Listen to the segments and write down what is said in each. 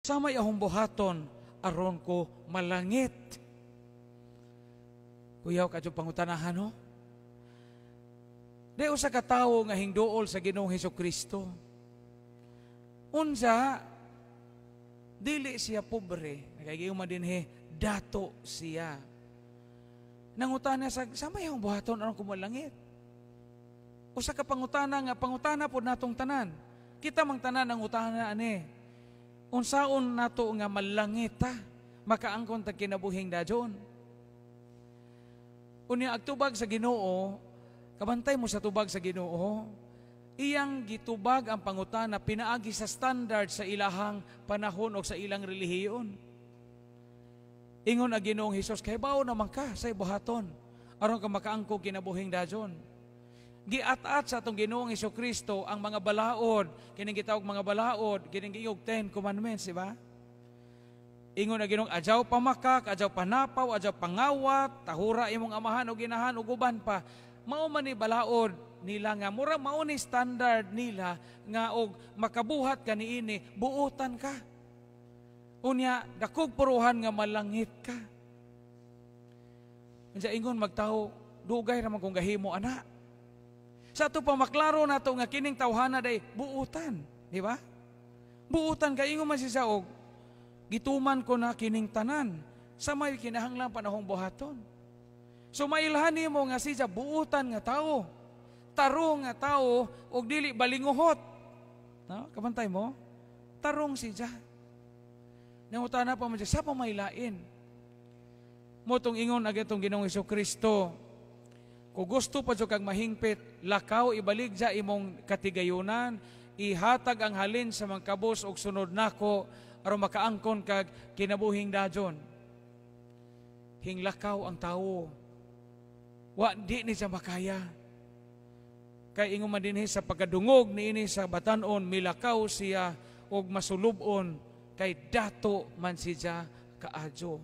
Samay ahong buhaton aron ko malangit? Kuyaw kadyo pangutanahan, no? Di usa ka tawo nga hingduol sa Ginoong Hesus Kristo. Unsa, dili siya pobre, nakagiyo man dinhi, dato siya. Nangutana sa may ahong buhaton aron ko malangit? Usa ka pangutana nga pangutana pod natong tanan. Kita mang tanan ang utana ani. Unsaon nato nga malangit ta, makaangkon tag kinabuhing dajon? Unya ag tubag sa Ginoo, kabantay mo sa tubag sa Ginoo, iyang gitubag ang pangutana pinaagi sa standard sa ilahang panahon o sa ilang relihiyon. Ingon ang Ginoong Hesus, "Kahibawo naman ka sa buhaton aron ka makaangkog kinabuhing dajon." Giat-at sa atong Ginoong Hesus Kristo ang mga balaod, kining gitawag mga balaod, kining giingog 10 Commandments, di ba? Ingon ang Ginoong, "Adyaw pamakak, adyaw panapaw, adyaw pangawat, tahura imong amahan o ginahan ug uban pa." Mao man ni balaod nila nga mura mao ni standard nila nga og makabuhat ka niini, buotan ka. Unya dakog puruhan nga malangit ka. Unsa ingon magtawo, "Dugay ra man kong gahimo ana." Sa ato pa maklaro nato nga kining tawhana day buutan, di ba? Buutan kay ingon man siya og gituman ko na kining tanan sa may kinahanglan panahong buhaton. So mailhan nimo nga siya buutan nga tao. Tarong nga tao og dili balinguhot. No? Kabantay mo? Tarong siya. Nangutana pa man siya, sa pa may lain? Motong ingon ag itong Ginoong Kristo, "Kung gusto pa jud kag mahingpit, lakaw, ibaligya imong katigayunan, ihatag ang halin sa mga kabos og sunod nako aron makaangkon kag kinabuhing dajon." Hinglakaw ang tawo. Wa di ni siya makaya. Kay ingon man dinhi, sa pagkadungog niini sa batanon, milakaw siya og masulubon kay dato man siya kaadyo.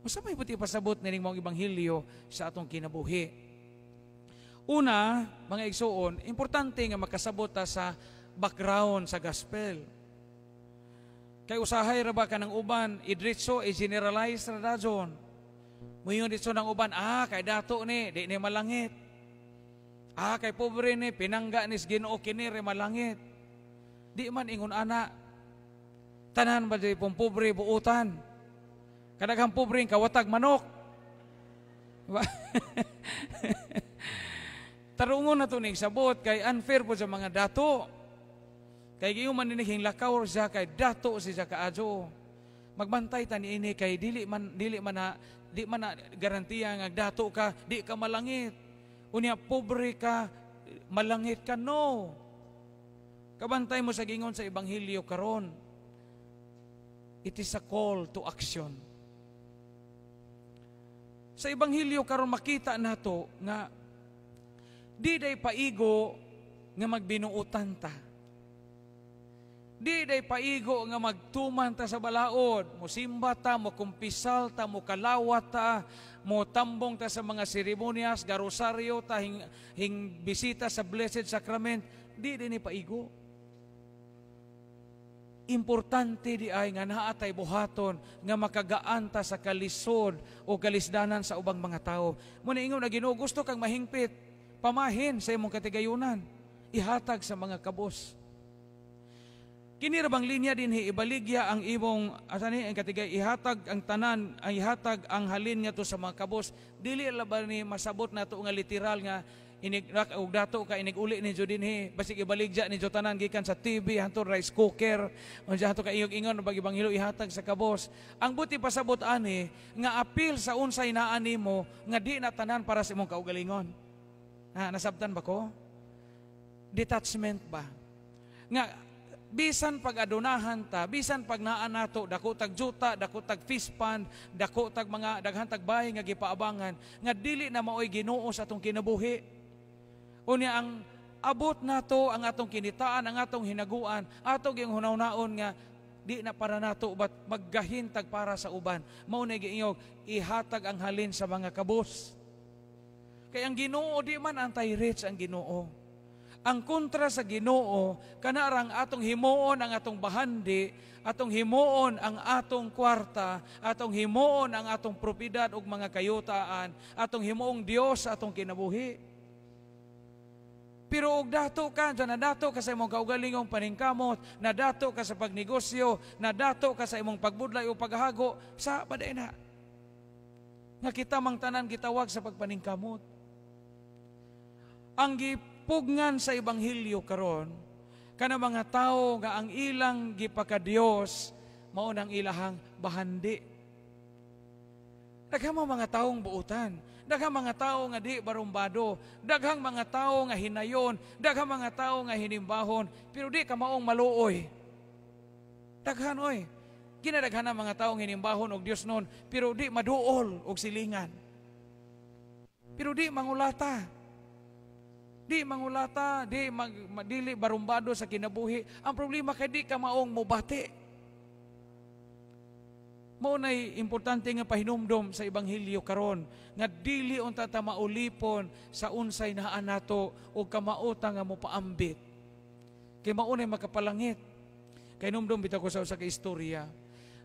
Unsa may buti pasabot nining maong ebanghelyo sa atong kinabuhi? Una, mga igsuon, importante nga makasabot ta sa background sa gospel. Kay usahay ra ba ka ng uban, idritso, i-generalize ra dajon. Muingon dito ng uban, "Ah, kay dato ni, di ni malangit. Ah, kay pobre ni, pinangga ni Ginoo, kini re malangit." Di man ingon ana. Tanan ba di pong pobre buutan? Kadaghang pobre kawatag manok. Diba? Tarungon na to ning sabot kay unfair po sa mga dato. Kay giyo man dinhi, lakaw siya kay dato siya kaadyo. Magbantay ta niini kay dili man na garantiya nga dato ka di ka malangit. Unya pobre ka, malangit ka, no. Kabantay mo sa gingon sa ebanghelyo karon. It is a call to action. Sa ebanghelyo karon makita nato nga di day paigo nga magbinuutan ta. Di day paigo nga magtuman ta sa balaod, mosimba ta, mo kumpisal ta, mo kalawat ta, mo tambong ta sa mga seremonyas, garosaryo ta, hing bisita sa Blessed Sacrament, di din ni paigo. Importante di ay nga naa tay buhaton nga makagaan ta sa kalisod o kalisdanan sa ubang mga tao. Muna ingon na Ginoo, "Gusto kang mahingpit, pamahin sa imong katigayunan, ihatag sa mga kabos." Kini ra bang linya dinhi, ibaligya ang imong asa ni ang katigay, ihatag ang tanan, ang ihatag ang halin ngadto sa mga kabos. Dili la ba ni masabot nato nga literal nga inig og dato ka, inig uli ninyo dinhi, basig ibaligya ninyo tanan gikan sa TV hantod rice cooker, unsa hanto ka iyong ingon bag ibanghilo ihatag sa kabos? Ang buti pasabot ani nga apil sa unsay naa nimo nga di na tanan para sa imong kaugalingon. Ha, nasabtan ba ko? Detachment ba nga bisan pag adunahan ta, bisan pag naa nato, dako tag juta, dako tag fish pond, dako tag mga daghan tag bahay nga gipaabangan, nga dili na maoy Ginoo sa atong kinabuhi? Unya ang abot nato, ang atong kinitaan, ang atong hinaguan, ato gyung hunaw-naon nga di na para nato but maggahin tag para sa uban. Mao na giingog ihatag ang halin sa mga kabos. Kay ang Ginoo di man anti-rich ang Ginoo. Ang kontra sa Ginoo, kana ra ang atong himuon ang atong bahandi, atong himuon ang atong kwarta, atong himuon ang atong propiedad ug mga kayutaan, atong himuong Dios sa atong kinabuhi. Pero og dato ka, dyan nadato ka sa imong kaugalingong paningkamot, nadato ka sa pagnegosyo, nadato ka sa imong pagbudlay o paghago, sa paday na. Nga kita mang tanan gitawag sa pagpaningkamot. Ang gipugngan sa ebanghelyo karon, kana mga tawo nga ang ilang gipakadiyos mao nang ilahang bahandi. Daghang mga taong buutan, daghang mga tao nga di barumbado, daghang mga tao nga hinayon, daghang mga tao nga hinimbahon, pero di ka maong maluoy. Daghan oy. Kinadaghan ang mga taong hinimbahon og Dios nun, pero di maduol og silingan. Pero di mangulata. Di mangulata, di mag, dili barumbado sa kinabuhi. Ang problema kay di ka maong mobati. Mao nay importante nga pahinumdom sa ebanghelyo karon nga dili unta ta maulipon sa unsay naa nato o kamauta nga mopaambit. Kay mao nay makapalangit. Kay numdum bitaw ko sa usa ka istorya.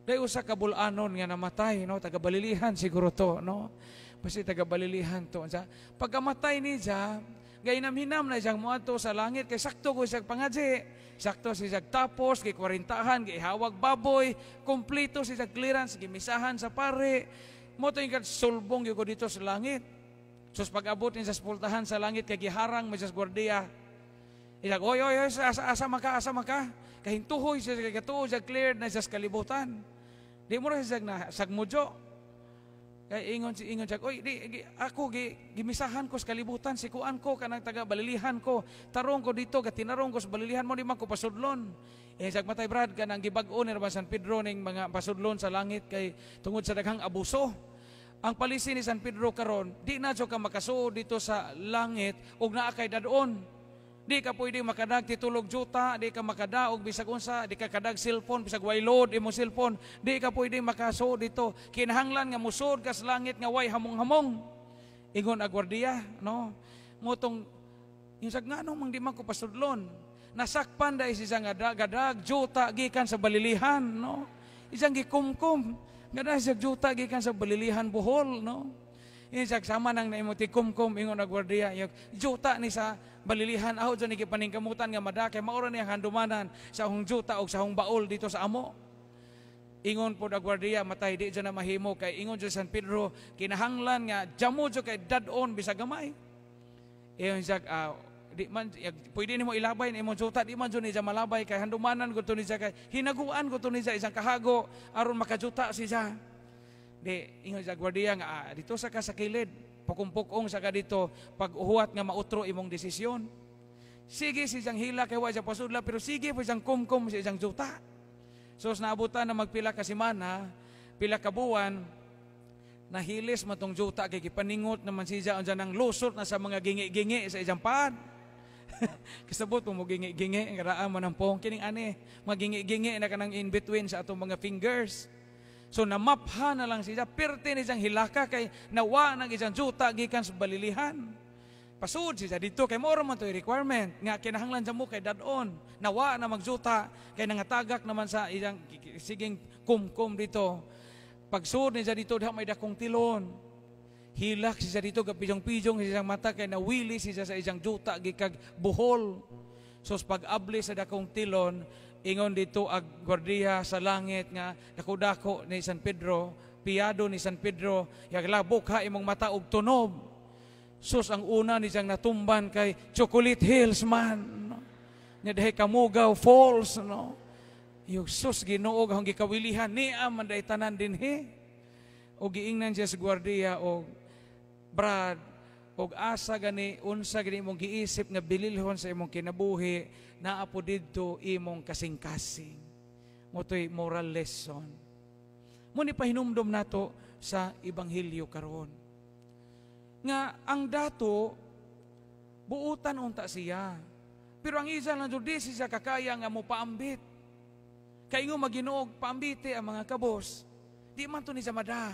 Day usa ka bulanon nga namatay, no, taga Balilihan siguro to, no. Basta taga Balilihan to. Sa pagkamatay niya, gainam-hinam na siyang moadto sa langit kay sakto ko siyang pangadji. Sakto siya tapos, kay kwarentahan, kay hawag baboy, kompleto siya clearance, gimisahan sa pare. Mo to yung sulbong ko dito sa langit. So pag-abot niya sa sepultahan sa langit, kay giharang mo siya sa gwardiya. Ilag, "Oy, oy, oy, asa, asa maka, asa maka?" Kahintuhoy siya, kay katuo siya, cleared na siya sa kalibutan. Di mo na siya na sagmudyo. Kay ingon siya, "Oy, di, gi, ako gimisahan ko sa kalibutan, sikuan ko kanang taga Balilihan ko. Tarong ko dito, katinarong ko sa Balilihan mo di man ko pasudlon." Eh sag matay brad, kanang gibag-o ni San Pedro ning mga pasudlon sa langit kay tungod sa daghang abuso. Ang palisi ni San Pedro karon, di na ka makasuod dito sa langit ug naa kay dadon. Di ka pwede makadag titulog juta, di ka makadaog bisag unsa, di ka kadag cellphone, bisag way load imong cellphone, di ka pwede makasuod dito. Kinahanglan nga musod ka sa langit nga way hamong-hamong. Ingon ang gwardiya, no? Motong yung sag nganong mang di man ko pasudlon. Nasakpan dahil siya nga gadag juta gikan sa Balilihan, no? Isang gikumkum, gadag siya juta gikan sa Balilihan, Bohol, no? Ingon sama nang naimo ti kumkum, ingon ang gwardiya, juta ni sa Balilihan aho dyan ikipaningkamutan nga madakay maura niya handumanan sa ahong juta o sa ahong baol dito sa amo. Ingon po ang gwardiya, "Matay, di dyan na mahimo kay ingon dyan San Pedro kinahanglan nga jamo dyan kay dadon bisag gamay." Ingon siya, "Di man pwede nimo ilabay na imong juta." Di man dyan niya malabay kay handumanan ko to niya, kay hinaguan ko to niya isang kahago aron makajuta siya. Di ingon sa gwardiya nga, "Dito sa ka sa kilid, pukong-pukong sa ka dito pag uhuwat nga mautro imong desisyon." Sige si siyang hila kay wa siya pasudla, pero sige po siyang kumkum sa isang juta. So naabutan na magpila ka semana, pila ka buwan, nahilis matong juta kay gipaningot naman siya unsa nang lusot na sa mga gingi-gingi sa isang pad. Kasabot mo gingi-gingi, ngaraan mo ng pong kining ani, mga gingi-gingi na kanang in between sa atong mga fingers. So namapha na lang siya, pirti ni siyang hilaka kay nawa ng isang juta gikan sa Balilihan. Pasud siya dito kay moro man to requirement nga kinahanglan sa mo kay dadon. Nawa na magjuta kay nangatagak naman sa isang siging kumkum dito. Pagsud niya dito, diha may dakong tilon. Hilak siya dito, kapijong-pijong siyang mata kay nawili siya sa isang juta gikag Bohol. So pag-abli sa dakong tilon, ingon dito ag gwardiya sa langit nga dako-dako ni San Pedro, piyado ni San Pedro, yaglabok ha imong mata og tunob. Sus, ang una ni siyang natumban kay Chocolate Hills man. No? Nya dahi Kamugaw Falls, no. Yung sus, Ginoo, ang gikawilihan niya man day tanan dinhi. O giingnan siya sa gwardiya og, "Brad, og asa gani, unsa gani imong giisip nga bililhon sa imong kinabuhi, naa po didto imong kasing-kasing." Motoy moral lesson. Mo ni pahinumdom nato sa ebanghelyo karon. Nga ang dato buutan unta siya. Pero ang isa lang jud, di siya kakaya nga mo paambit. Kay ingon Maginuog paambite ang mga kabos. Di man to ni siya mada.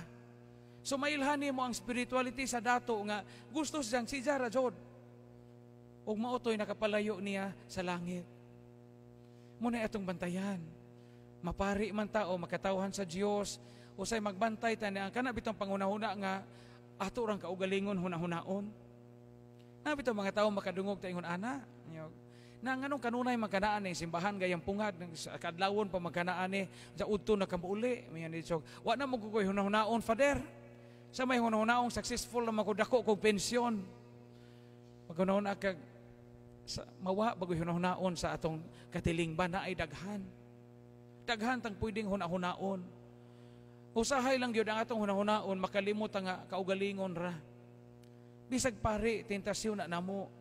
So mailhan mo ang spirituality sa dato nga gusto siyang siya ra jud. Ug mao to'y nakapalayo niya sa langit. Muna atong bantayan. Mapari man ta o makatawhan sa Dios, usay magbantay ta ang kana bitong panghunahuna nga ato rang kaugalingon hunahunaon. Na bitong mga tao makadungog ta ingon ana. Na nganong kanunay magkanaan ni simbahan gayang pungad sa kadlawon pa magkanaan ni sa udto na kamuuli mayan ni. Wa na mo kukoy hunahunaon, Father, sa may hunahunaong successful na makudako kog pensyon. Maghunahuna kag sa, mawa bagoy hunahunaon sa atong katilingban na ay daghan daghan tang pwedeng hunahunaon. Usahay lang gyud ang atong hunahunaon makalimot nga kaugalingon ra. Bisag pari, tentasyon na namo.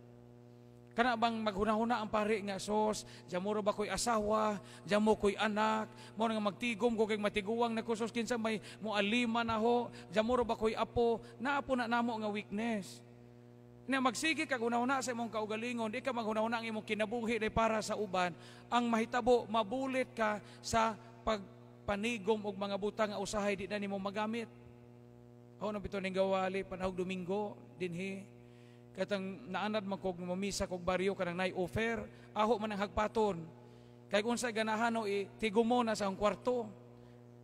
Kana bang maghunahuna ang pari nga, "Sos, jamuro ba ko'y asawa, jamo ko'y anak, mo nga magtigom ko kay matiguang na ko, sos, kinsa may moalima na ho, jamuro ba ko'y apo?" Naapo na namo nga weakness. Na magsige kag hunahuna sa imong kaugalingon, di ka maghunahuna ang imong kinabuhi day para sa uban, ang mahitabo mabulit ka sa pagpanigom og mga butang nga usahay di na nimo magamit. Ako na bitaw ning gawali panahog Domingo dinhi. Katang naanad man kog mamisa kog baryo kanang nay offer, aho man ang hagpaton. Kay kung sa ganahan no tigumo na sa akong kwarto.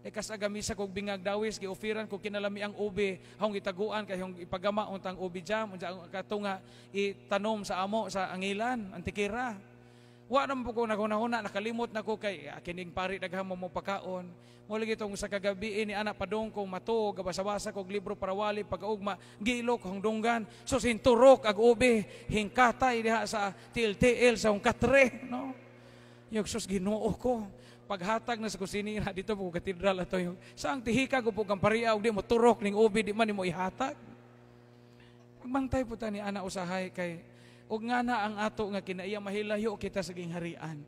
E kas aga misa kog bingag dawis, gi-offeran kog kinalami ang ube, hong itaguan kay hong ipagama untang ube jam unsa ang kato nga itanom sa amo sa Angilan, Antikira. Wa naman po ko naghunahuna, nakalimot na ko kay kining pari daghan mo mo pakaon. Mo lagi tong sa kagabi ni anak padong kong mato, gabasa-basa kog libro para wali pagkaugma, gilok hong dunggan, so sinturok ag ube, hingkatay diha sa TL-TL sa hong katre, no? Yung sus, Ginoo ko. Paghatag na sa kusinira dito po katedral ato yung saang tihika ko po kang pariya og di mo turok ning ubi, di man nimo ihatag. Magbantay po ta ni ana usahay kay og nga na ang ato nga kinaiya mahilayo kita sa gingharian.